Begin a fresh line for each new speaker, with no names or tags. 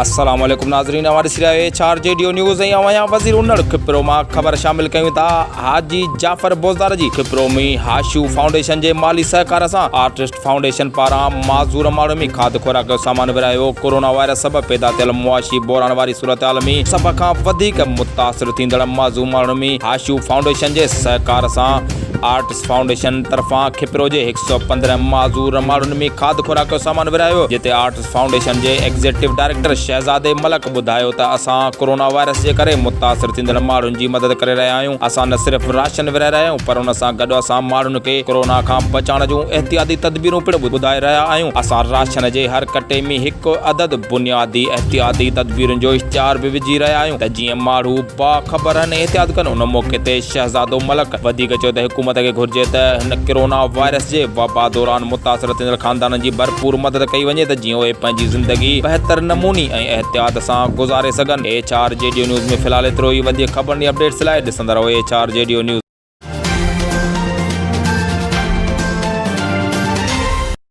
السلام عليڪم ناظرين اوهان ڏسي رهيا آهيو H R G D news ۽ اوهان يا وزير انڙ کپرو مان خبر شامل ڪيون ٿا حاجي جعفر بوزدار جي کپرو ۾ هاشو فائونڊيشن جي مالي سهڪار سان آرٽسٽ فائونڊيشن پاران معذور ماڻهن ۾ کاڌ خوراڪ جو سامان ورهايو ڪورونا وائرس سبب پيدا ٿيل معاشي بحران واري صورتحال ۾ سڀ کان وڌيڪ متاثر ٿيندڙ معذور ماڻهن ۾ هاشو فائونڊيشن جي سهڪار سان آرٽس فائونڊيشن طرفان کپرو جي 115 معذور ماڻهن ۾ کاڌ خوراڪ جو سامان ورهايو ويو جتي آرٽس فائونڊيشن جي ايگزيڪٽو ڊائريڪٽر شهزادي ملڪ ٻڌايو ته اسان ڪورونا وائرس جي ڪري متاثر ٿيندڙ ماڻهن جي مدد ڪري رهيا آهيون، اسان نه صرف راشن ورهائي رهيا آهيون پر ان سان گڏ اسان ماڻهن کي ڪورونا کان بچائڻ جون احتياطي تدبيرون پڻ ٻڌائي رهيا آهيون، اسان راشن جي هر ڪٽي ۾ هڪ عدد بنيادي احتياطي تدبيرن جو اشتهار به وجهي رهيا آهيون ته جيئن ماڻهو باخبر رهن ۽ احتياط ڪن، ان موقعي تي شهزادو ملڪ وڌيڪ چيو ته حڪومت کي گهرجي ته هن ڪرونا وائرس جي وبا دوران متاثر ٿيندڙ خاندانن جي ڀرپور مدد ڪئي وڃي ته جيئن اهي پنهنجي زندگي بهتر نموني ۽ احتياط سان گذاري سگهن. H R G D news ۾ في الحال ايترو ئي وڌيڪ خبرن ۽ اپڊيٽس لاء ڏسندا رهو H R G D news.